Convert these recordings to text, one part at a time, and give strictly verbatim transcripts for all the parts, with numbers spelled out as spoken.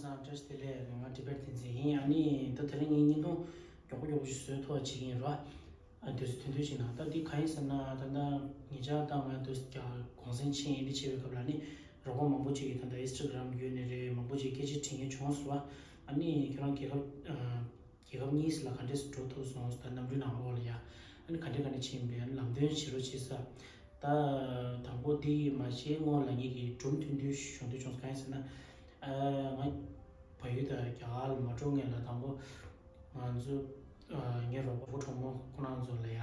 བཀྲ་ཤིས་བདེ་ལེགས། ང་ཏི་བེཊ་བསྟན་འཛིན་ཡིན། ཨ་ནི་ད་དེ་རིང་ངས་བརྙན་ཐུང་མགྱོགས་པོ་མགྱོགས་པོ་ཞིག་བཟོས་ཐུབ་པ་བྱེད་ཀྱི་ཡིན་ར། ཨ་དུས་ཚོད་ཐུང་ཐུང་ཞིག་ནང་། ད་འདི་གང་ཡིན་ཟེར་ན། ད་ལྟ་ཉེ་ཆར་ད་ང་དུས་ཀྱང་གུང་སེང་ཕྱིན་ཡིན། འདི་བྱེད་པའི་སྐབས་ལ་ནི་རོགས་པ་མང་པོ་ཅིག་གིས་ད་ལྟ་ཨིན་སི་ཊ་གྷི་རམ་བརྒྱུད་ནས་རེད། མང་པོ་ཅིག་སྐད་ཆ་དྲི་མཁན་བྱུང་སོང་བ། ཨ་ནི་ཁྱེད་རང་རྒྱལ་ཁབ་ཨ་རྒྱལ་ཁབ་གཉིས་ལ་ག་འདྲས་སུ་འགྲོ་ཐུབ་སོང་། ད་གནམ་གྲུའི་ནང་ལོགས་ལ་ཡ་ཨ་ནི་ག་འདྲས་ག་འདྲས་ཕྱིན་པའི་ཨ་ནི་ལམ་སྟོན་བྱེད་རོགས་བྱེད་ས། ད་དང་པོ་འདི་མ་བྱས་སྔོན་ལ་ངེད་ཀྱིས་སྒྲུང་ཐུང་ཐུང་ཞིག་ཞུ་འདོད་བྱུང་སོང་། གང་ཡིན་ཟེར་ན། ཨ་ང་བལ་ཡུལ་དང་རྒྱ་གར་ལ་མ་འགྲོ་སྔོན་ལ་དང་པོ་ང་ཚོ་ཨ་ངའི་རོགས་པ་གྲོགས་མོ་ཁོ་རང་ཚོ་ལ་ཡ་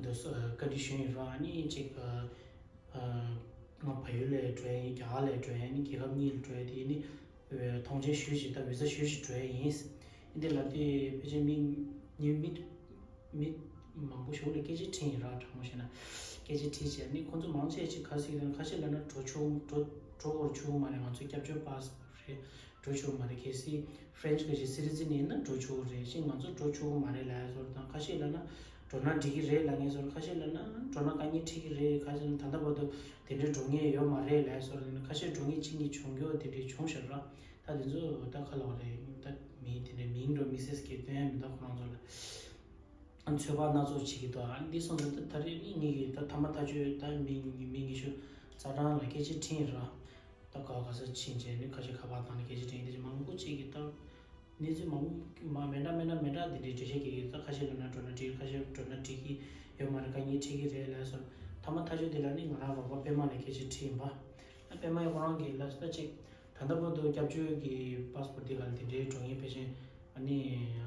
འདུག་སེ་བཀའ་འདྲི་ཞུས་ཡིན་ར། ཨ་ནི་ཅིག་ཨ་ང་བལ་ཡུལ་ལ་འགྲོ་ཡ་ཡིན། རྒྱ་གར་ལ་འགྲོ་ཡ་ཡིན། རྒྱལ་ཁབ་གཉིས་ལ་འགྲོ་ཡ་དེ་ནི་ཐོངས་མཆན་ཞུས་ཤིག་དང་བི་ཟ་ཞུས་ཤིག་འགྲོ་ཡ་ཡིན། འདི་ལ་དེ་ཕལ་ཆེར་མི་ཉི་མི་མི་མང་པོ་ཞིག་ལ་སྐད་ཆ་དྲིས་ཡིན་ར། དྲང་མོ་བཤད་ན་སྐད་ཆ་དྲིས་བྱས་ནི་ཁོང་ཚོ་མང་ཆེ་ཅིག་ག་ཟེར་གྱི་འདུག་ཁ་ཤས་ལབ་ན་འགྲོ་ཆོག་འགྲོ་འགྲོ་དགོས་ཆོག་མ་རེད། ང་ཚོ་སྐྱབས་བཅོལ་པ་རེད། འགྲོ་ཆོག་མ་རེད། གལ་སྲིད་ཕ་རན་ཆི་གི་སི་ཊི་ཛན་ཡིན་ན་འགྲོ་ཆོག་རེད། ཅིག་ང་ཚོ་འགྲོ་ཆོག་གི་མ་རེད་ལབ་ཡ་ཚོ་དང་། ཁ་ཤས་ལབ་ན་འགྲོ་ན་འགྲིག་གི་རེད་ལབ་མཁན་ཚོ། ཁ་ཤས་ལབ་ན་འགྲོ་ན་དཀའ་ངལ་འཕྲད་ཀྱི་རེད། ཁ་ཤས་ལབ་ན་ད་ལྟ་བར་དུ་དེ་འདྲའི་འགྲོ་མཁན་ཡོད་མ་རེད་ལབ་ཡ་ཚོ་ལབ་ན། ཁ་ཤས་འགྲོ་མཁན་གཅིག་གཉིས་བྱུང་རྒྱུ་དེ་འདྲའི་བྱུང་ཤག་ར། ད་དེ་ཚོ་ད་ག་ལབ་རེད། ད་མི་དེ་འདྲའི་མིང་འགྲོ་མི་སེར་གྱི་སྟོན་ཡ་མི་འདུག་ཁོ་རང་ཚོ་ལ། ཚོད་དཔག་སྣ་ཚོགས་བྱེད་ཀྱི་འདུག་ཨ་ནི་འདི་སོང་ཙང་ད་ད་རེས་ནི་ངེད་ཀྱིས་ད་ཐ་མ་ཐག་ཆོད་ད་མི་མི་ཉི་ཤུ་རྩ་གྲངས་ལ་སྐད་ཆ་དྲིས་ར། ད་ག་བ་ག་ས་ཕྱིན་བྱས་ནི་ཁ་ཤས་ཁ་པར་བཏང་ནས་སྐད་ཆ་དྲིས། འདི་མང་པོ་ཅིག་གིས་ད་གནས་ཚུལ་མང་པོ་མ་མི་འདྲ་མི་འདྲ་མི་འདྲ་འདི་འདྲའི་འགྲེལ་བཤད་ཀྱི་ཡོད། ད་ཁ་ཤས་ལབ་ན་འགྲོ་ན་འགྲིག་ཁ་ཤས་འགྲོ་ན་འགྲིག་གི་ཡོད་མ་རེད། དཀའ་ངལ་འཕྲད་ཀྱི་རེད་ལབ་སོང་། ཐ་མ་ཐག་ཆོད་འདི་ལ་ནི་ང་རང་རོགས་པ་པད་མ་ལ་སྐད་ཆ་དྲིས་ཡིན་པ། ཨ་པད་མ་ཡིས་ཁོ་རང་གིས་ལབ་སོང་། ད་ཅིག་ད་ལྟ་བར་དུ་སྐྱབས་བཅོལ་གྱི་པ་སི་པོར་ཊི་འདི་ག་ལ་དེ་འདྲའི་འགྲོ་མཁན་ཕལ་ཆེར་ཨ་ནི་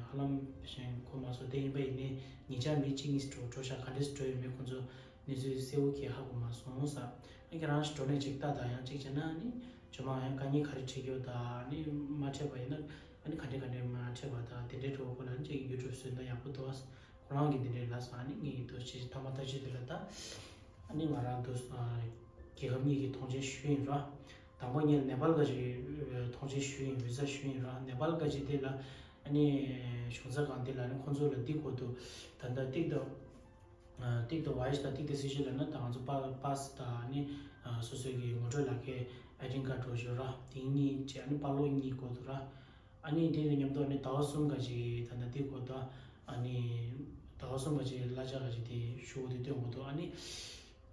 ཧ་ལམ་ཕལ་ཆེར་ཁོ་མ་སོང་སྟེ་ཡིན་པ་ཡིན་ནའི་ཉེ་ཆར་མི་གཅིག་གཉིས་འགྲོ་འགྲོ་ཤག་ག་འདྲས་སུ་འགྲོ་ཡོད་མེད་ཁོ་ཚོ་གནས་ཚུལ་གསལ་བོ་གང་ཡང་ཧ་གོ་མ་སོང་ས། ཨ་ཁྱེད་རང་ཞིག་འགྲོ་ནས་ཅིག་ལྟ་དང་། ཡང་ཅིག་བྱས་ན་ཨ་ནི་ཇོ་མོ་ཡང་དཀའ་ངལ་ག་རེ་འཕྲད་ཀྱི་ཡོད་དང་། ཨ་ནི་མ་འཕྲད་པ་ཡིན་ན་ཨ་ནི་ག་འདྲས་ག་འདྲས་མ་འཕྲད་པ་དང་དེ་འདྲའི་འགྲོ་དགོས་ལ་ཨ་ནི་ཅིག་ཡུ་ཊུབ་བཟོས་ན་ཡག་པོ་འདུག་ཁོ་རང་གིས་འདི་འདྲའི་ལབ་སོང་། ཨ་ནི་ངས་འདུག་ཅིག་ཐ་མ་ཐག་ཆོད་དེ་ལ་ད་ཨ་ནི་ང་རང་འདུག་ཨ་རྒྱལ་ཁབ་གཉིས་ཀྱི་ཐོངས་མཆན་ཞུས་ཡིན་ར། དང་པོ་ངས་ནེ་པཱལ་ག་ཅིག་ཐོངས་མཆན་ཞུས་ཡིན། བི་ཟ་ཞུས་ཡིན་ར། ནེ་པཱལ་ག་ཅིག་དེ་ལ་ཨ་ནི་གཞུང་ཚབ་ཁང་དེ་ལ་ཨ་ནི་ཁོང་ཚོ་ལ་འདི་དགོས་འདུག་ད་ལྟ་ཏིག་ཏོ་ཨ་ཏིག་ཏོ་ཝའི་ཤི་དང་ཏིག་ཏོ་སི་ཤི་ལབ་ན་ད་ང་ཚོ་པ་པཱ་སི་དང་ཨ་ནི་ཨ་སོ་སོའི་གི་ངོ་སྤྲོད་ལག་ཁྱེར་ཨའི་ཌེན་ཊི་ཀར་འདྲ་བོ་ཞིག་ར། དེ་གཉིས་བྱས། ཨ་ནི་པཱ་ལོག་གཉིས་དགོས་འདུག་ར། ཨ་ནི་དེ་དང་མཉམ་དུ་ཨ་ནི་ཟླ་བ་གསུམ་ག་ཅིག་ད་ལྟ་འདི་དགོས་འདུག་ཨ་ནི་ཟླ་བ་གསུམ་ག་ཅིག་གླ་ཆ་ག་ཅིག་དེ་ཤོག་བུ་དེ་སྟོན་དགོས་འདུག་ཨ་ནི་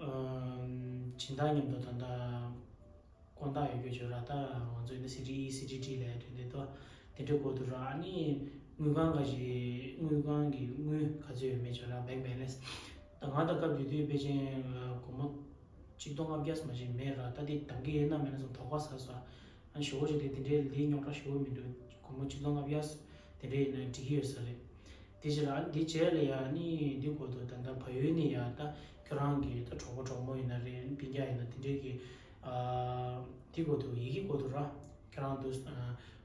ཨ་སྦྱིན་བདག་མཉམ་དུ་ད་ལྟ་དཀོན་ཐག་ཡོད་རྒྱུ་བྱོས་ར། ད་ང་ཚོ་ཡིན་ན་སི་ཊི་ཨི་སི་ཊི་ཌི་ལབ་དེ་འདྲ་འདུག་དེ་འདྲ་དགོས་འདུག་ར། ཨ་ནི་དངུལ་ཁང་ག་ཅིག་དངུལ་ཁང་གི་དངུལ་ག་ཚོད་ཡོད་མེད་བྱོས་ར། བེང་ཀི་བེ་ལེན་སི། ད་ང་ད་སྐབས་དེ་དུས་ཕལ་ཆེར་སྒོར་མོ་གཅིག་སྟོང་ལྔ་བརྒྱ་ཙམ་ཞིག་མེད་ར། ད་དེ་འདང་གི་ཡོད་ན་མེད་ན་བསམ་དོགས་པ་ཟ་སོང་། ཨ་ཞོགས་ཀས་དེ་དེ་འདྲའི་ལས་རྙོག་དྲ་ཞེ་པོ་མི་འདུག་སྒོར་མོ་གཅིག་སྟོང་ལྔ་བརྒྱ་དེ་འདྲ་ཡིན་ན་འགྲིག་གི་ཡོད་ས་རེད། དེ་ཕྱིར་ཨ་འདི་རྗེས་ལ་ཡ་ཨ་ནི་འདི་དགོས་འདུག་ད་ལྟ་བལ་ཡུལ་ནས་ཡ་ད་ཁྱོད་རང་གི་ད་གྲོགས་པོ་གྲོགས་མོ་ཡིན་ན་རེད། སྤུན་ཀྱག་ཡིན་ན་དེ་འདྲའི་གི་ཨ་འདི་དགོས་འདུག་ཡི་གེ་དགོས་འདུག་ར། ཁྱོད་རང་འདུག་ཨ་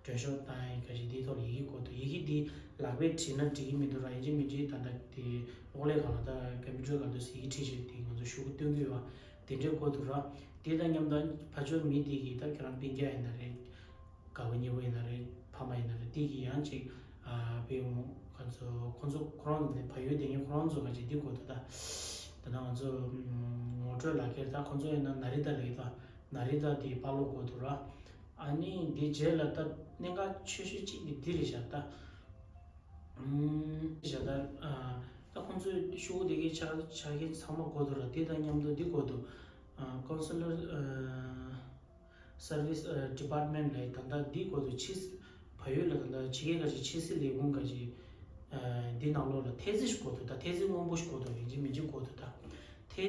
མགྲོན་ཤོག་བཏང་ཡ་ག་ཞིག་འདིའི་ཐོག་ལ་ཡི་གེ་དགོས་འདུག་ཡི་གེ་འདི་ལག་པས་བྲིས་ན་འགྲིག་གི་མི་འདུག་ར། ཡིན་གཅིག་མིན་གཅིག་ད་ལྟ་དེ་གློག་ཀླད་སྒང་ལ་ད་ཀམ་པུ་ཊར་སྒང་དུ་ཡི་གེ་བྲིས་བྱས་དེ་ང་ཚོ་ཤོག་བུ་སྟོན་གི་ཡོད་པ་དེ་འདྲས་དགོས་འདུག་ར། དེ་དང་མཉམ་དུ་ཕར་ཕྱོགས་མི་དེ་གིས་ད་ཁྱོད་རང་སྤུན་ཀྱག་ཡིན་ན་རེད། དགའ་པོ་ཉེ་པོ་ཡིན་ན་རེད། ཕ་མ་ཡིན་ན་རེད། དེ་གིས་ཡང་ཅིག་ཨ་བེ་མོ་ཁོ་ཚོ་ཁོ་ཚོ་ཁོ་རང་ཚོ་ནས་བལ་ཡུལ་དེ་ཉིད་ཁོ་རང་ཚོ་ག་ཅིག་འདི་དགོས་འདུག་ད་ད་ལྟ་ང་ཚོ་ངོ་སྤྲོད་ལག་ཁྱེར། ད་ཁོ་ཚོ་ཡིན་ན་ན་རི་ད་རེད། ད་ན་རི་ད་དེ་པཱ་ལོག་དགོས་འདུག་ར། ཨ་ནི་འདི་རྗེས་ལ་ད་གནད་འགག་ཆེ་ཤོས་གཅིག་དེ་འདི་རེད་ཤག་ད་ཨུམ་ཤག་ད་ཨ་ད་ཁོ་ཚོའི་ཤོག་བུ་དེ་གའི་ཆ་ཆ་རྐྱེན་ཚང་མ་དགོས་འདུག་ར། དེ་དང་མཉམ་དུ་འདི་དགོས་འདུག་ཨ་ཀོན་སུ་ལར་ཨ། སར་བིས་ཨ་ཌི་པཱར་ཊི་མེན་ཊི་ལ་ད་ལྟ་འདི་དགོས་འདུག་ཕྱི་བལ་ཡུལ་ལ་ད་ལྟ་ཕྱི་རྒྱལ་ཁ་ཅིག་ཕྱི་སྲིད་ལས་ཁུངས་ཁ་ཅིག་ཨ་འདི་ནང་ལོགས་ལ་ཐེལ་ཙེ་ཞིག་དགོས་འདུག་ད་ཐེལ་ཙེ་སྔོན་པོ་ཞིག་དགོས་འདུག་ཡིན་གཅིག་མིན་གཅིག་དགོས་འདུག་ད་ཐེལ་ཙེ་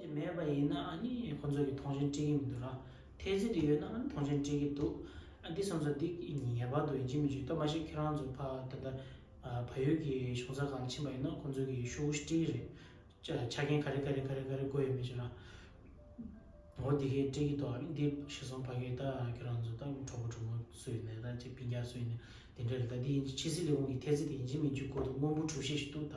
འདི་མེད་པ་ཡིན་ན་ཨ་ནི་ཁོ་ཚོ་གི་ཐོངས་མཆན་སྤྲད་ཀྱི་མི་འདུག་ར། ཐེལ་ཙེ་འདི་ཡོད་ན་ཨ་ནི་ཐོངས་མཆན་སྤྲད་ཀྱི་འདུག་ཨ་འདི་སོང་ཙང་འདི་ངེས་པར་དུ་ཡིན་གཅིག་མིན་གཅིག་ད་མ་གཞི་ཁྱེད་རང་ཚོ་ཕ་ད་ལྟ་ཨ་བལ་ཡུལ་གྱི་གཞུང་ཚབ་ཁང་ལ་ཕྱིན་པ་ཡིན་ན་ཁོ་ཚོ་གི་ཤོག་བུ་ཞིག་སྤྲད་ཀྱི་རེད། ཆ་ཆ་རྐྱེན་ག་རེ་ག་རེ་ག་རེ་ག་རེ་དགོས་ཡོད་མེད་ཅིག་ལ། འོ་འདི་གའི་སྤྲད་ཀྱི་འདུག་ཨ་ནི་འདི་ཞེ་སོང་ཕ་གི་ད་ཁྱེད་རང་ཚོ་ད་གྲོགས་པོ་གྲོགས་མོ་སུ་ཡིན་ནའི་ད་ཅིག་སྤུན་ཀྱག་སུ་ཡིན་ནའི་དེ་འདྲ་རེད། ད་འདི་ཡིན་ཕྱི་སྲིད་ལས་ཁུངས་ཀྱི་ཐེལ་ཙེ་དེ་ཡིན་གཅིག་མིན་གཅིག་དགོས་འདུག་སྔོན་པོ་གྲུ་བཞི་ཞིག་འདུག་ད་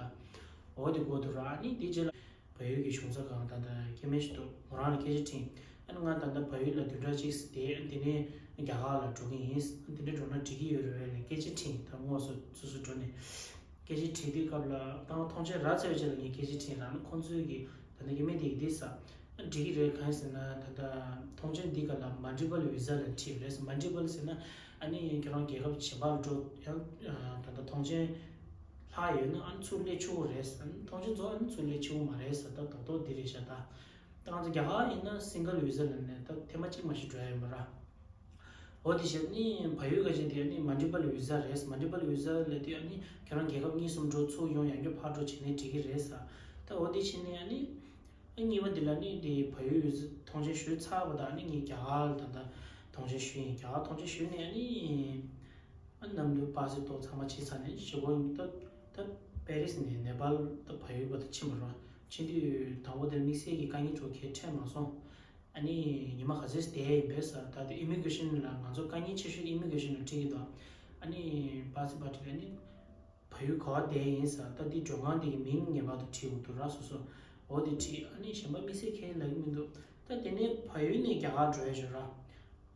འོ་དེ་དགོས་འདུག་ར། ཨ་ནི་འདི་རྗེས་ལ་བལ་ཡུལ་གྱི་གཞུང་ཚབ་ཁང་ད་ལྟ་སྐྱེ་དམན་ཞིག་འདུག་མོ་རང་ལ་སྐད་ཆ་དྲིས། ཨ་ནི་ང་ད་ལྟ་བལ་ཡུལ་ལ་བདུན་ཕྲག་གཅིག་བསྡད། ཨ་ནི་དེ་ནས་རྒྱ་གར་ལ་འགྲོ་གི་ཡིན། ཨ་ནི་དེ་འདྲ་འགྲོ་ན་འགྲིག་གི་ཡོད་རེད་པས་ལབ་སྐད་ཆ་དྲིས། ད་དངོས་སུ་སོ་སོ་འགྲོ་ནས། སྐད་ཆ་དྲིས་དུས་སྐབས་ལ་ད་ང་མཐོང་མཆན་རག་ཚར་བའི་རྗེས་ལ་ངས་སྐད་ཆ་དྲིས་རང་ན་ཁོང་ཚོས་ཀྱིས་ད་ལྟ་ཡིན་མིན་དེ་ཡིན་དུས་ས་འགྲིག་གི་རེད། གང་ཡིན་ཟེར་ན་ད་ལྟ་མཐོང་མཆན་འདི་ག་ལ་multiple visa ལ་བྲིས་རེད། multiple ཟེར་ན་ཨ་ནི་ཁྱེད་རང་རྒྱལ་ཁབ་གཞན་པར་འགྲོ་ཡང་ད་ལྟ་མཐོང་མཆན་ལྷག་ཡོད་ན་ཨ་ནི་ཚུར་སླེབས་ཆོག་གི་རེད། ཨ་ནི་མཐོང་མཆན་རྫོགས་ཨ་ནི་ཚུར་སླེབས་ཆོག་གི་མ་རེད་ཟེར། ད་རྡོག་རྡོག་འདི་རེད་ཤག་ད་ད་ང་ཚོ་རྒྱ་གར་ཡིན་ན་single visa ལ་ནས་ད་ཐེངས་མ་གཅིག་མ་ཞིག་འགྲོ་ཡ་ཡོད་མ་རེད། འོ་དེ་བྱས་ནི་བལ་ཡུལ་ག་ཅིག་དེ་ནི་multiple visa རེད། multiple visa ལབ་དུས་ཨ་ནི་ཁྱེད་རང་རྒྱལ་ཁབ་གཉིས་གསུམ་འགྲོ་ཚུར་ཡོང་ཡང་རྒྱུ་ཕར་འགྲོ་བྱས་ནས་འགྲིག་གི་རེད་ས། ད་འོ་དེ་བྱས་ནི་ཨ་ནི་ཨ་གཉིས་པ་འདི་ལ་ནི་དེ་བལ་ཡུལ་visa མཐོང་མཆན་ཞུས་ཚར་བ་དང་ཨ་ནི་ངས་རྒྱ་གར་ལ་ད་ལྟ་མཐོང་མཆན་ཞུས་ཡིན། རྒྱ་གར་མཐོང་མཆན་ཞུས་ནས་ཨ་ནི་ཨ་གནམ་གྲུ་པ་སེ་ཏོག་ཚང་མ་ཕྱིན་ཚར་ནས་ཞེ་གོ་ད་ད་པེ་རིས་ནས་ནེ་པཱལ་ད་བལ་ཡུལ་བར་དུ་ཕྱིན་པ་རེད། ཕྱིན་དུས་དང་པོ་དེར་དམིགས་བསལ་གྱི་དཀའ་ངལ་འདྲ་བོ་གང་ཡང་འཕྲད་མ་སོང་། ཨ་ནི་ཉི་མ་ག་ཚོད་བསྡད་ཡིན་པས་ཟེར། ད་དེ་immigration ལ་ང་ཚོ་དཀའ་ངལ་ཆེ་ཤོས་immigration ལ་འཕྲད་ཀྱི་འདུག་ཨ་ནི་པ་སི་པ་ཊི་ལ་ནི་བལ་ཡུལ་ག་པར་བསྡད་ཡིན་ཟེར། ད་དེ་མགྲོན་ཁང་དེ་གི་མིང་ངེས་པར་དུ་བྲིས་དགོས་འདུག་ར། སོ་སོ་འོ་དེ་བྲིས། ཨ་ནི་གཞན་པ་དམིགས་བསལ་གང་ཡང་ལབ་ཀྱི་མི་འདུག་ད་དེ་ནས་བལ་ཡུལ་ནས་རྒྱ་གར་འགྲོ་ཡ་ཞོར་ར།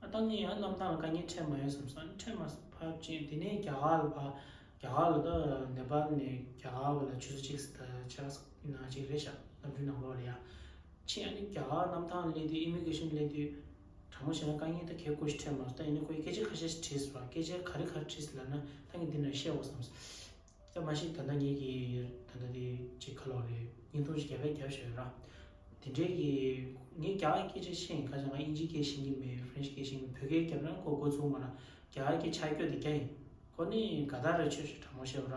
ཨ་ད་ངས་ཡང་གནམ་ཐང་ལ་དཀའ་ངལ་འཕྲད་མ་ཡོང་བསམ་སོང་། ཨ་ནི་འཕྲད་མ་ཕར་ཕྱིན། དེ་ནས་རྒྱ་གར་ལ་ཕར་རྒྱ་གར་ལ་ད་ནེ་པཱལ་ནས་རྒྱ་གར་བ་ལ་ཆུ་ཚོད་གཅིག་ད་ཆ་ན་གཅིག་རེད་ཤག་གནམ་གྲུའི་ནང་ལོགས་ལ་ཡ། ཕྱིན། ཨ་ནི་རྒྱ་གར་གནམ་ཐང་སླེབས་དུས་immigration སླེབས་དུས་དྲང་མོ་བཤད་ན་དཀའ་ངལ་ད་གལ་ཁོ་ཞིག་འཕྲད་མ་སོང་། ད་ཡིན་ནའི་ཁོས་སྐད་ཆ་ཁ་ཤས་ཤིག་དྲིས་སོང་། སྐད་ཆ་ག་རེ་ག་རེ་དྲིས་ལབ་ན་ད་ངས་འདི་ན་བཤད་འོ་བསམ་སོང་། ད་མ་གཞི་ད་ལྟ་ངེད་ཀྱི་ད་ལྟ་དེ་ཅིག་ཁ་ལོ་རེད། བརྙན་ཐུང་ཞིག་རྒྱབ་པའི་རྒྱབ་བཞག་ཡོད་ར། དེ་འདྲའི་གི་ངས་རྒྱ་གར་སྐད་ཆ་ཤེས་ཡིན། ཁ་ཅིག་ང་ཨིན་ཇིའི་སྐད་ཤེས་ཀྱི་མེད། ཧྥ་རན་ཤི་སྐད་ཤེས་ཀྱི་མེད། བོད་སྐད་རྒྱབ་ན་ཁོ་མགོ་ཚོས་མ་ར། རྒྱ་གར་སྐད་ཆ་སྐྱོ་དེ་རྒྱ་ཡིན། ཁོ་ནི་ག་ད་ར་ཆོས་ཞིག་དྲང་མོ་བཤད་ར།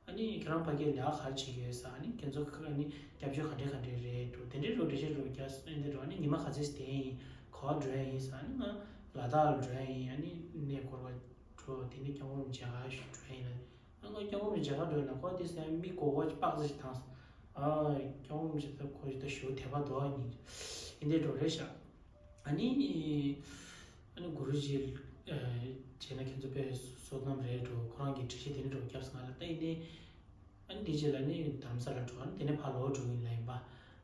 ཨ་ནི་ཁྱེད་རང་ཕ་གིར་ལས་ཀ་ག་རེ་བྱེད་ཀྱི་ཡོད་ཟེར། ཨ་ནི་ཁྱེད་ཚོ་ཁ་ཨ་ནི་སྐྱབས་བཅོལ་ག་འདྲས་ག་འདྲས་རེད་འགྲོ། དེ་འདྲས་འགྲོ་འདྲ་བཤད་འགྲོ་རྒྱ་ཨ་འདི་འགྲོ། ཨ་ནི་ཉི་མ་ག་ཚོད་བསྡད་ཡིན། ག་པར་འགྲོ་ཡ་ཡིན་ཟེར། ཨ་ནི་ང་ལ་དྭགས་ལ་འགྲོ་ཡ་ཡིན། ཨ་ནི་གནས་སྐོར་བ་འགྲོ། དེ་ནས་སྐྱབས་མགོན་རིན་པོ་ཆེ་མཇལ་ཁ་ཞིག་འགྲོ་ཡ་ཡིན་ལ། ཨ་ང་སྐྱབས་མགོན་རིན་པོ་ཆེ་མཇལ་ཁ་འགྲོ་ཡ་ན་ཁོ་དེ་སེམས་མི་མགོ་སྐོར་ཅིག་པགས་ཚ་ཞིག་བཏང་སོང་། ཨ་སྐྱབས་མགོན་རིན་པོ་ཆེ་ད་ཁོ་ཞིག་ད་ཞུ་དད་པ་འདུག་ཨ་ནི་ཨ་འདི་འགྲོ་རེད་ཤག་ཨ་ནི་ཨ་ནི་གུ་རུ་ཇི་ཨ་བྱས་ན་ཁྱེད་ཚོ་དཔེ་བསོད་ནམས་རེད་འགྲོ། ཁོ་རང་གི་འགྲེལ་བཤད་དེ་འདྲ་འགྲོ་རྒྱབ་སོང་ང་ལ། ད་ཡིན་ནའི་ཨ་ནི་འདི་རྗེས་ལ་ནི་རྡ་རམ་ས་ལ་འགྲོ། ཨ་ནི་དེ་ནས་ཕར་ལོག་འགྲོ་གི་ཡིན་ལབ་ཡིན་པ།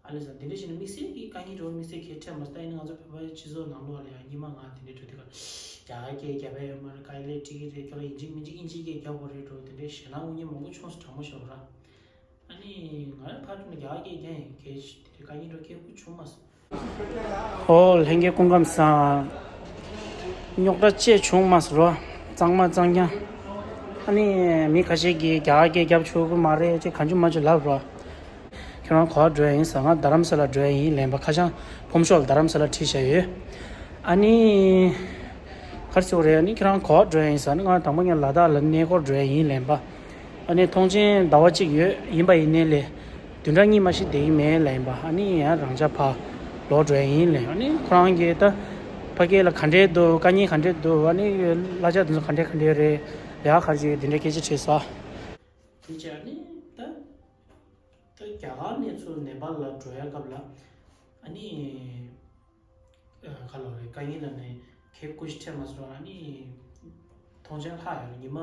ཨ་ལེ་ས་འདི་འདྲ་བྱས་ན་དམིགས་བསལ་གྱི་དཀའ་ངལ་འགྲོ་དམིགས་བསལ་གང་ཡང་འཕྲད་མ་སོང་། ད་ཡིན་ན་ང་ཚོ་བོད་པའི་སྤྱི་ཚོགས་ནང་ལོགས་ལ་ཡང་སྔོན་མ་ང་དེ་འདྲ་འགྲོ་དུས་སྐབས་རྒྱ་གར་སྐད་རྒྱབ་ཡ་ཡོད་མ་རེད། དཀའ་ལས་འཕྲད་ཀྱི་རེད། ཁྱོད་ལ་ཡིན་གཅིག་མིན་གཅིག་ཨིན་ཇིའི་སྐད་རྒྱབ་དགོས་རེད་འགྲོ། དེ་འདྲའི་ཞེད་སྣང་དངོས་གནས་མང་པོ་བྱུང་སོང་། དྲང་མོ་བཤད་པ་ར། ཨ་ནི་ང་རང་ཕར་འགྲོ་ནས་རྒྱ་གར་སྐད་རྒྱག་ཡིན། གལ་སྲིད་དེ་འདྲའི་དཀའ་ངལ་འགྲོ་སྐད་ཁུག་བྱུང་མ་སོང་། ཧོ། ལྷན་རྒྱས་སྐུ་ཁམས་བཟང་། རྙོག་དྲ་ཅི་བྱུང་མ་སོང་རོ། གཙང་མ་གཙང་རྐྱང་། ཨ་ནི་མི་ཁ་ཤས་ཀྱིས་རྒྱ་གར་སྐད་རྒྱབ་ཆོག་གི་མ་རེད་ཅེས་གང་བྱུང་མང་བྱུང་ལབ་རོ། ཁྱེད་རང་ག་པར་འགྲོ་ཡ་ཡིན་ཟེར། ང་རྡ་རམ་ས་ལ་འགྲོ་ཡ་ཡིན་ལབ་ཡིན་པ། ཁ་བྱང་ཕོམ་ཤོག་ལ་རྡ་རམ་ས་ལ་བྲིས་བཞག་ཡོད། ཨ་ནི་ག་རེ་ཟེར་དགོས་རེད། ཨ་ནི་ཁྱེད་རང་ག་པར་འགྲོ་ཡ་ཡིན་ཟེར། ཨ་ནི་ང་དང་པོ་ངས་ལ་དྭགས་ལ་གནས་སྐོར་འགྲོ་ཡ་ཡིན་ལབ་ཡིན་པ། ཨ་ནི་མཐོང་མཆན་ཟླ་བ་གཅིག་ཡོད། ཡིན་པ་ཡིན་ནའི་ལས་བདུན་ཕྲག་གཉིས་མ་ཞིག་བསྡད་ཀྱི་མེད་ལབ་ཡིན་པ། ཨ་ནི་ཡང་རང་འཇགས་ཕར་ལོག་འགྲོ་ཡ་ཡིན་ལབ་ཡིན། ཨ་ནི་ཁོ་རང་གིས་ད་ཕ་གི་ལ་ག་འདྲས་འདུག་དཀའ་ངལ་ག་འདྲས་འདུག་ཨ་ནི་གླ་ཆ་དེ་ཚོ་ག་འདྲས་ག་འདྲས་རེད། ལས་ཀ་ག་རེ་བྱེད་ཀྱི་ཡོད། དེ་འདྲས་སྐད་ཆ་དྲིས་སོང་། དེ་བྱས་ཨ་ནི་ད་ད་རྒྱ་གར་ནས་ཚུར་ནེ་པཱལ་ལ་འགྲོ་ཡ་སྐབས་ལ་ཨ་ནི་ཨ་ག་ལབ་རེད། དཀའ་ངལ་ལབ་ནས་གལ་ཁུག་ཅིག་འཕྲད་མ་སོང་། ཨ་ནི་མཐོང་མཆན་ལྷག་ཡོད་རེད། ཉི་མ་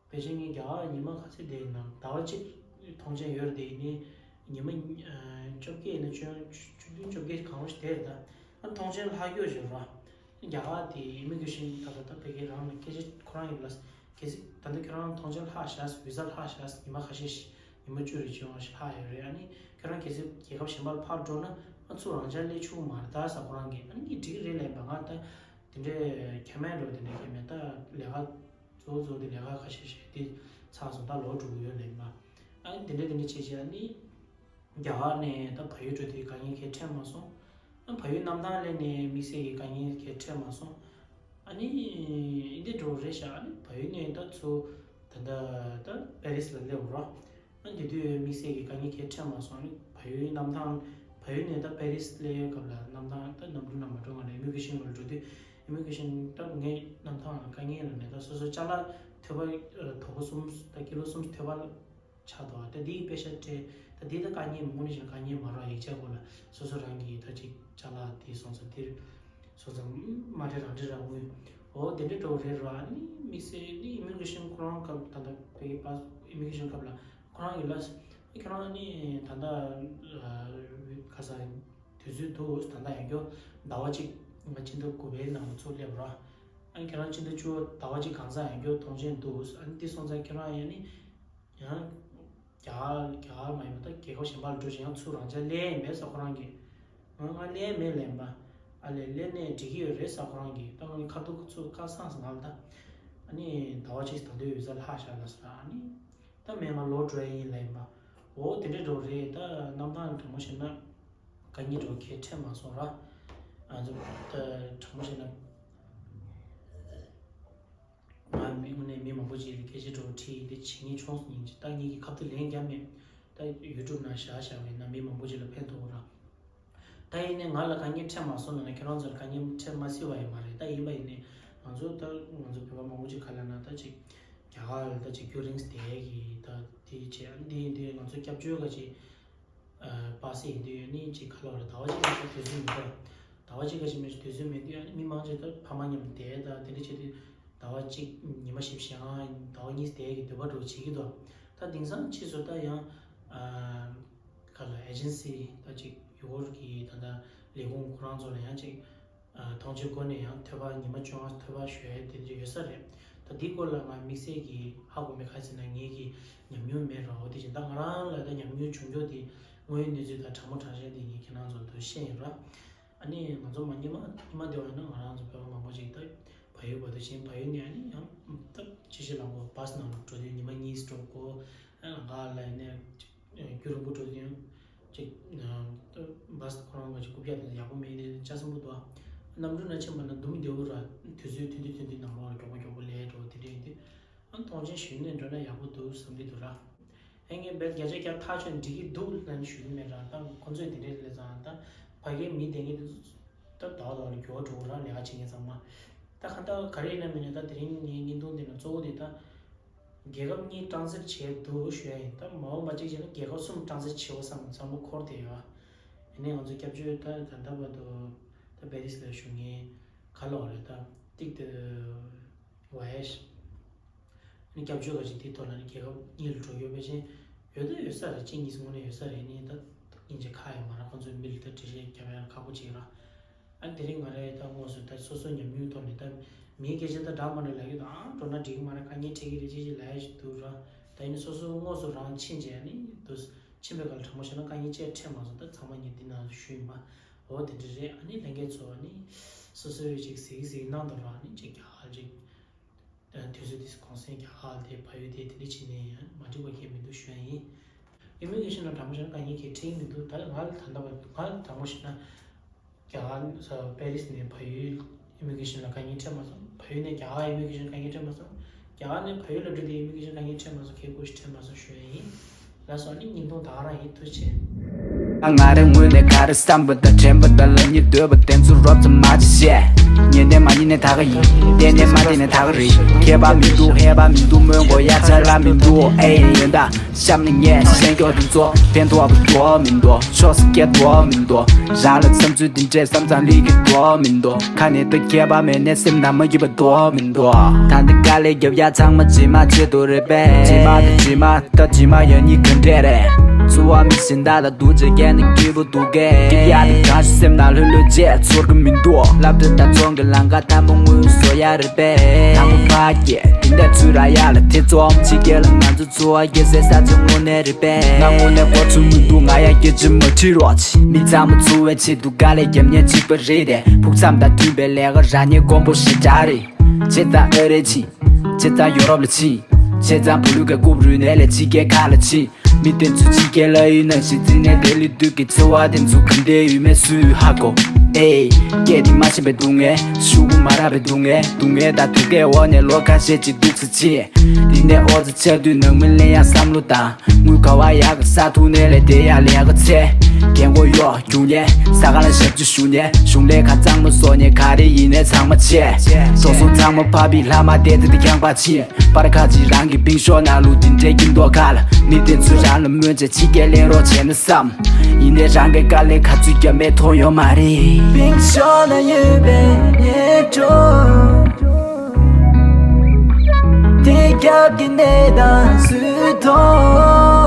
ཕལ་ཆེར་ངས་རྒྱ་གར་ཉི་མ་ག་ཚོད་བསྡད་ཡིན་ནམ། ཟླ་བ་གཅིག་མཐོང་མཆན་ཡོད་རེད་དེ། ཡིན་ནའི་ཉི་མ་ཨ་བཅོ་བརྒྱད་ཡིན་ན་བཅུ་བཅུ་བདུན་བཅོ་བརྒྱད་གང་རུང་ཞིག་བསྡད་རེད་ད། ཨ་མཐོང་མཆན་ལྷག་ཡོད་ཅིག་རེད་བ། རྒྱ་གར་དེ་ཨི་མི་གྷི་རེ་ཤན་ད་ལྟ་ད་ཕ་གི་རང་ལ་སྐད་ཆ་ཁོ་རང་ཡིན་ལ། གལ་སྲིད་ད་ལྟ་ཁྱོད་རང་མཐོང་མཆན་ལྷག་བཞག་བི་ཟ་ལྷག་བཞག་ཉི་མ་ཁ་ཤས་ཤིག་ཉི་མ་བཅུ་རེ་བཅུ་ཡོང་བ་ཞིག་ལྷག་ཡོད་རེད། ཨ་ནི་ཁྱོད་རང་གལ་སྲིད་རྒྱལ་ཁབ་གཞན་པ་ལ་ཕར་འགྲོ་ན་ཨ་ཚུར་རང་འཇགས་སླེབས་ཆོག་གི་མ་རེད་ད་ཟེར། ཁོ་རང་གིས་ཨ་ནི་ངས་འགྲིག་གི་རེད་ལབ་པ། ང་ད་དེ་འདྲའི་ཁྱད་མེད་འགྲོ་དེ་འདྲའི་ཁྱད་མེད། ད་ལས་ཀ་གཙོ་བོ་གཙོ་བོ་དེ་ལས་ཀ་ཁ་ཤས་ཤིག་དེ་ཚར་སོང་། ད་ལོག་འགྲོ་གི་ཡོད་ལབ་པ། ཨ་ནི་དེ་འདྲ་དེ་འདྲ་བྱས་བྱས་ཨ་ནི། རྒྱ་གར་ནས་ད་བལ་ཡུལ་འགྲོ་དུས་དཀའ་ངལ་གང་ཡང་འཕྲད་མ་སོང་། ཨ་བལ་ཡུལ་གནམ་ཐང་སླེབས་ནས་དམིགས་བསལ་གྱི་དཀའ་ངལ་གང་ཡང་འཕྲད་མ་སོང་། ཨ་ནི་ཨིན་དེ་འགྲོ་རེད་ཤག་ཨ་ནི་བལ་ཡུལ་ནས་ད་ཚུར་ད་ལྟ་ད་པེ་རིས་ལ་སླེབས་རོགས། ཨ་དེ་དུས་དམིགས་བསལ་གྱི་དཀའ་ངལ་གང་ཡང་འཕྲད་མ་སོང་། ཨ་ནི་བལ་ཡུལ་གནམ་ཐང་བལ་ཡུལ་ནས་ད་པེ་རིས་སླེབས་སྐབས་ལ་གནམ་ཐང་ད་གནམ་གྲུ་ནང་མ་འགྲོ་སྔོན་ལ་ཨི་མི་གྷི་རེ་ཤན་ལ་འགྲོ་དུས་ཨི་མི་གྷི་རེ་ཤན་ད་ངའི་གནམ་ཐང་ལ་དཀའ་ངལ་ལ་ནས་ད་སོ་སོ་ཅ་ལག་ཐོལ་པ་དོ་པོ་གསུམ་ད་ཀི་ལོ་གསུམ་ཐོལ་པ་ཆགས་འདུག་ད་འདིའི་པེ་ཤ་སྤྲད། ད་འདི་ད་དཀའ་ངལ་མི་དངོས་གནས་བྱས་ན་དཀའ་ངལ་མ་རེད། ཡིག་ཆ་སྐོར་ལ་སོ་སོ་རང་གིས་ད་ཅིག་ཅ་ལག་དེ་སོང་ཙང་འདིར་སོང་ཙང་མ་སྤྲད་རང་སྤྲད་རང་དངུལ་འོ་དེ་འདྲ་འགྲོ་རེད་ར། ཨ་ནི་དམིགས་བསལ་ནི་ཨི་མི་གྷི་རེ་ཤན་ཁོ་རང་སྐབས་ད་ལྟ་བོད་ཀྱི་པཱ་ཨི་མི་གྷི་རེ་ཤན་སྐབས་ལ་ཁོ་རང་གིས་ལབ་ཁྱོད་རང་ནི་ད་ལྟ་ག་ས་དུས་ཚོད་འདུག་ད་ལྟ་ཡང་སྐྱོ་ཟླ་བ་གཅིག་ང་ཕྱི་ཟླ་དགུ་པའི་ནང་ཚུར་སླེབས་ར། ཨ་ནི་ཁྱོད་རང་ཕྱི་ཟླ་བཅུ་པ་ཟླ་བ་གཅིག་གང་ཚང་ཡང་སྐྱོ་མཐོང་མཆན་འདུག་ཨ་ནི་དེ་སོང་ཙང་ཁྱོད་རང་ཡང་ནི། ཡང་རྒྱ་གར་རྒྱ་གར་མ་ཡིན་པ་ད་རྒྱལ་ཁབ་གཞན་པ་ལ་འགྲོ་ཞིང་ཡང་ཚུར་རང་འཇགས་སླེབས་ཡིན་པས་ས་ཁོ་རང་གིས། ང་ང་སླེབས་མེད་ལབ་ཡིན་པ། ཨ་ལས་སླེབས་ནས་འགྲིག་གི་ཡོད་རེད་ས་ཁོ་རང་གིས། ད་ང་ཁ་ཐུག་ཚུར་ཁ་སངས་ང་ལ་ད། ཨ་ནི་ཟླ་བ་གཅིག་ད་དུང་ཡོད་ས་ལྷག་བཞག་ལ་ས། ཨ་ནི་ད་མེད་ང་ལོག་འགྲོ་ཡ་ཡིན་ལབ་ཡིན་པ། འོ་དེ་འདྲས་འགྲོ་རེད། ད་གནམ་ཐང་དྲང་མོ་བཤད་ན། དཀའ་ངལ་འགྲོ་གལ་འཕྲད་མ་སོང་ར། ང་ཚོ་ད་དྲང་མོ་བཤད་ན། ང་མི་དངོས་གནས་མི་མང་པོ་ཅིག་ལ་སྐད་ཆ་འགྲོ་ཁྲིད་དེ་བྱེད་ངེས་བྱུང་སོང་ཡིན་ཅིག་ད་ངེད་ཀྱི་ཁ་ཐུག་ལན་རྒྱབ་མེད། ད་ཡུ་ཊུབ་ནང་བཞག་བཞག་པ་ཡིན་ན་མི་མང་པོ་ཅིག་ལ་ཕན་ཐོགས་ར། ད་ཡིན་ནའི་ང་ལ་དཀའ་ངལ་འཕྲད་མ་སོང་ན་ན་ཁྱེད་རང་ཚོ་ལ་དཀའ་ངལ་འཕྲད་མ་སྲིད་པ་ཡིན་མ་རེད། ད་ཡིན་པ་ཡིན་ནའི་ང་ཚོ་ད་ང་ཚོ་བོད་པ་མང་པོ་ཅིག་ག་ལ་ན་ད་ཅིག་རྒྱ་གར་ལ་ད་ཅིག་རྒྱུན་རིང་བསྡད་ཀྱི་ད་དེ་བྱས་ཨ་འདི་ཡིན་དུས་ང་ཚོ་སྐྱབས་བཅོལ་ག་ཅིག་པ་སེ་ཡིན་དུས་ནི་ཅིག་ག་ལ་བ་རེད། ཟླ་བ་གཅིག་ལ་དུས་ཚོད་མི་འདུག་ཟླ་བ་གཅིག་ག་ཅིག་མི་དུས་ཚོད་མི་འདུག་ཨ་ནི་མི་མང་ཆེ་ད་ཕ་མ་མཉམ་བསྡད་ད་དེ་འདྲ་བྱས་དུས་ཟླ་བ་གཅིག་ཉི་མ་བཞི་བཞི་ཨང་ཟླ་བ་གཉིས་བསྡད་ཀྱི་འདོད་པ་འགྲོ་བྱེད་ཀྱི་འདུག་ད་དེང་སང་ཕྱིས་སུ་ད་ཡང་ག་ལ་ཨེ་ཇེན་སི་ད་ཅིག་ཡུ་གུར་གྱི་ད་ད་ལས་ཁུངས་ཁོ་རང་ཚོ་ལ་ཡང་ཅིག་ཐོངས་མཆན་བཀོད་ནས་ཡང་ཐོལ་པ་ཉི་མ་བཅོ་ལྔ་ཐོལ་པ་ཞུ་ཡ་དེ་འདྲ་ཡོད་ས་རེད། ད་འདི་སྐོར་ལ་ང་དམིགས་བསལ་གྱི་ཧ་གོ་མེད། ག་རེ་ཟེར་ན་ངེད་ཀྱི་ཉམས་མྱོང་མེད་ར། འོ་དེ་བཞིན་ད་ང་རང་ལ་ད་ཉམས་མྱོང་བྱུང་རྒྱུ་དེ་དངོས་ཡོད་གནས་ཚུལ་དང་དྲང་པོ་དྲང་བཞག་དེ་ངས་ཁྱེད་རང་ཚོ་ལ་དུ་བཤད་ཡིན་ར། ཨ་ནི་ང་ཚོ་མ་ཉི་མ་ཉི་མ་བསྡད་པ་ཡིན་ན་ང་རང་ཚོ་བོད་པ་མང་པོ་ཅིག་ད་བལ་ཡུལ་བར་དུ་ཕྱིན། བལ་ཡུལ་ནས་ཨ་ནི་ཡང་ད་ཅི་ཞིག་ལ་ངོ་བཱས་ནང་ལ་འགྲོ་དུས་ཉི་མ་གཉིས་འགྲོ་དགོས། ཨ་ལ་ང་ལ་ཡིན་ནས། རྒྱུན་རིང་པོ་འགྲོ་དུས་ཡང་ཅིག་བཱས་ཁོ་རང་གི་ཅིག་རྐུབ་བཀྱག་དེ་ཡག་པོ་མེད་དེ་ལྕགས་ཟམ་པོ་འདུག་གནམ་གྲུ་ནང་ཕྱིན་པ་ན་འདུག་མི་བདེ་བོ་ར། དུས་ཚོད་ཐུང་དུས་ཐུང་དུས་ནང་ལོགས་ལ་མགྱོགས་པོ་མགྱོགས་པོ་ལས་འགྲོ་དེ་འདྲ་ཡིན་དུས་ཨ་མཐོང་ཆེན་ཞུས་ནས་འགྲོ་ན་ཡག་པོ་འདུག་བསམ་གྱི་འདུག་ར། ཨེ་ངས་བེད་བརྒྱ་ཆ་བརྒྱ་ཐག་ཆོད་འགྲིག་གི་འདུག་ལབ་ནས་ཞུ་གི་མེད་ར། ད་ཁོ་ཚོས་དེ་འདྲའི་ལས་ཙང་ད་ཕ་གིའི་མི་དེ་ངས་དེ་ཚོ་ད་ཟླ་བ་ཟླ་བ་ལ་འགྱུར་བ་འགྲོ་གི་ར། ལས་ཀ་བྱེད་མཁན་ཚང་མ་ད་ག་ད་ག་རེ་ཡིན་ན་མིན་ན་ད་དེ་རིང་ངའི་བརྙན་ཐུང་འདི་ན་གཙོ་བོ་དེ་ད། རྒྱལ་ཁབ་གཉིས་ཀྲང་སེཊ་བྱས་འདུག་ཞུ་ཡ་ཡིན། ད་མ་འོངས་པ་གཅིག་བྱས་ན་རྒྱལ་ཁབ་གསུམ་ཀྲང་སེཊ་བྱེད་འོ་བསམ་བསམ་བློ་འཁོར་བསྡད་ཡོད། ཡིན་ནའི་ང་ཚོ་སྐྱབས་བཅོལ་ད་ད་ལྟ་བར་དུ་ད་པེ་རིས་ལ་བཞུགས་མཁན་ག་ལོག་རེད། ད་ཏིག་ཏུ་ཝ་ཡེ་ཤི་ནི་སྐྱབས་བཅོལ་ག་ཅིག་དེ་ཐོག་ལ་ནི་རྒྱལ་ཁབ་གཉིས་ལ་འགྲོ་ཡོད་པ་ཅན་ཡོད་ད་ཡོད་ས་རེད། གཅིག་གཉིས་སུ་དངོས་གནས་ཡོད་ས་རེད། ནི་ད་སྙིང་རྗེ་ཁག་ཡོད་མ་རེད། ཁོང་ཚོའི་མི་ལ་ད་འགྲེལ་བཤད་རྒྱབ་ཡ་ཁག་པོ་ཅིག་རེད། ཨ་དེ་རིང་ང་རའི་ད་དངོས་སུ་ད་སོ་སོ་ཉམས་མྱོང་ཐོག་ནས་ད་མིའི་སྐད་ཆ་ད་འདྲ་མ་འདྲ་ལབ་ཡོད། ད་ཨང་འགྲོ་ན་འགྲིག་གི་མ་རེད། དཀའ་ངལ་འཕྲད་ཀྱི་རེད་ཅེས་ཅིག་ལབ་ཡ་ཞིག་འདུག་ར། ད་ཡིན་ན་སོ་སོ་དངོས་སུ་རང་ཕྱིན་བྱས་ནི་འདུག་ཕྱིན་པའི་སྐབས་ལ་དྲང་པོ་བཤད་ན་དཀའ་ངལ་ཅིག་འཕྲད་མ་སོང་། ད་ཚང་མ་ངས་འདི་ནང་ཞུས་ཡིན་པ། འོ་དེ་འདྲ་རེད། ཨ་ནི་ལྷན་རྒྱས་ཚོ་ནི་སོ་སོའི་ཅིག་གཟིགས་གཟིགས་གནང་དང་ར། ནི་ཅིག་རྒྱ་གར་ཅིག་དུས་ཚོད་དེ་གུང་སེང་རྒྱ་གར་དེ་བལ་ཡུལ་དེ་དེ་འདྲ་བྱས་ནས་ཡང་མ་འགྲིག་པ་གང་ཡང་མི་འདུག་ཞུ་ཡ་ཡིན། ཨི་མི་གྷི་རེ་ཤན་ལ་དྲང་པོ་བཤད་ན་དཀའ་ངལ་གང་ཡང་འཕྲད་ཀྱི་མི་འདུག་ད་ང་ལ་ད་ལྟ་བར་ང་ལ་དྲང་པོ་བཤད་ན་རྒྱ་གར་ས་པེ་རིས་ནས་བལ་ཡུལ་ཨི་མི་གྷི་རེ་ཤན་ལ་དཀའ་ངལ་འཕྲད་མ་སོང་། བལ་ཡུལ་ནས་རྒྱ་གར་ཨི་མི་གྷི་རེ་ཤན་དཀའ་ངལ་འཕྲད་མ་སོང་། རྒྱ་གར་ནས་བལ་ཡུལ་ལ་འགྲོ་དུས་ཨི་མི་གྷི་རེ་ཤན་དཀའ་ངལ་འཕྲད་མ་སོང་། ཁེ་ཁུར་ཞིག་འཕྲད་མ་སོང་ཞུ་ཡ་ཡིན། ལགས་སོ། ཨ་ནི་བརྙན་ཐུང་ད་ག་རང་ཡིན། ཐུགས་རྗེ་ཆེ། ང་རང་ངོས་ནས་ག་རེ་བསམ་པ་དང་དྲན་པ་དང་ལབ་སྙིང་འདོད་པ་དེ་ཚོ་རོབ་ཙམ་མ་བྱེད་ཤེས། ཉན་ནས་མ་ཉན་ནས་ད་ག་ཡིན། བསྡད་ནས་མ་བསྡད་ནས་ད་ག་རེད། ཁྱད་པར་མི་འདུག་ཧེ་བག་མི་འདུག་མོན་གྷོ་ཡ་ཆ་ལ་མི་འདུག་ཨེ་ཡིན་ད། གཤམ་ནས་ངས་ཤེས་མཁན་དེ་ཚོ་ཕན་ཐོགས་པ་འགྲོ་མི་འདུག་ཕྱོགས་སུ་སྐྱེལ་འགྲོ་མི་འདུག་རང་ལ་བསམ་ཚུལ་དེ་འདྲས་བསམ་ཙང་ལི་གི་འགྲོ་མི་འདུག་ཁ་ནས་ད་ཁྱད་པར་མེད་ནས་སེམས་ནང་མ་སྐྱིད་པ་འགྲོ་མི་འདུག་ད་འདི་དཀའ་ལས་རྒྱབ་ཡ་ཚང་མ་རྗེས་མ་ཆེད་དུ་རེད་པས། རྗེས་མ་དང་རྗེས་མ། ད་ཇི་མ་ཡང་གཉིས་ག་འདྲས་རེད། འཚོ་བ་མི་གཞན་དག་ལ་སྡུག་ཅག་བརྒྱབ་ནས་སྐྱིད་པོ་འདུག་གས། སྐྱིད་ཡག་དེ་གང་ཞིག་སེམས་ནང་ལྷོད་ལྷོད་བྱས་ཚོར་གི་མི་འདུག་སློབ་གྲྭ་དང་ཚོང་གི་ལམ་ཁ་དང་པོ་དངུལ་བཟོ་ཡ་རེད་པས། དང་པོ་ཕ་སྐད་དེ་འདྲ་ཚུར་རག་ཡག་ལ་ཐེ་ཚོམ། ཕྱི་རྒྱལ་ལ་ང་ཚོ་འཚོ་བ་སྐྱེལ་སའི་ས་ཆ་དངོས་གནས་རེད་པས། ང་དངོས་གནས་གོ་ཚོད་མི་འདུག་ང་ཡང་སྐད་ཆ་མ་དྲིས་རོགས་གྱིས། མི་ཚང་མ་འཚོ་བའི་ཆེད་དུ་དཀའ་ལས་རྒྱབ་མཁན་གཅིག་པ་རེད་དེ། ཕུགས་བསམ་དང་མཐུན་པའི་ལས་ཀ་རག་མཁན་དཀོན་པོ་ཞེ་དྲག་རེད། བྱས་ཙང་ཨ་རི་ཕྱིན། བྱས་ཙང་ཡོ་རོབ་ལ་ཕྱིན། བྱས་ཙང་བུ་ལུག་གི་རྐུབ་རུས་ནས་ལས་ཕྱི་རྒྱལ་ཁག་ལ་ཕྱིན། མི་དེ་ཚོ་ཕྱི་རྒྱལ་ལ་ཡིན་ན་ཞིག་བརྩིས་ནས་བསྡད་ལི་དུས་ཀྱི་འཚོ་བ་དེ་ཚོ་ག་འདྲས་ཡོད་མེད་སུས་ཧ་གོ། ཨེ། སྐད་དེ་མ་ཤེས་པའི་སྡུག་བསྔལ། ཤོག་གུ་མ་རག་པའི་སྡུག་བསྔལ། སྡུག་བསྔལ་དང་དུ་སྐད་འོག་ནས་ལོ་ཁ་ཤས་ཅིག་འདུག་ས་ཕྱིན། དེ་ནས་ཨོ་ཙི་ཆགས་དུས་ནང་མི་ལེན་ཡག་བསམ་བློ་བཏང་། དངུལ་ག་བ་ཡག་གི་ས་ཐུག་ནས་ལས་དེ་ཡག་ལས་ཀ་འཚོལ། རྒན་གོག་གཡོག་རྒྱུག་ནས་ས་ཁང་ལ་ཞབས་ཕྱི་ཞུ་ནས་གཞུང་ལས་ཁང་གཙང་མ་བཟོ་ནས་ག་རེ་ཡིན་ནའི་ཚང་མ་བྱས། འགྲོ་སོང་ཚང་མ་ཕ་བི་ལྷ་མ་བདེ་ཚེ་དེ་ཁྱང་པ་ཕྱིན། པར་ཁ་ཅིག་རང་གི་པིང་ཤོག་ནང་ལུགས་འདི་འདྲའི་སྐྱིད་མདོག་ཁ་ལ་མི་དེ་ཚོས་རང་ལ་སྨོན་བྱས་ཕྱི་རྒྱལ་ལེན་རོགས་བྱས་ན་བསམ། ཡིན་ནའི་རང་གི་དཀའ་ལས་ག་ཚོད་བརྒྱབ་མེད་མཐོང་ཡོད་མ་རེད། པིང་ཤོག་ན་ཡོད་པའི་ཉེར་སྒྲོན། དེ་རྒྱབ་ཀྱི་གནས་དང་སུས་མཐོང་།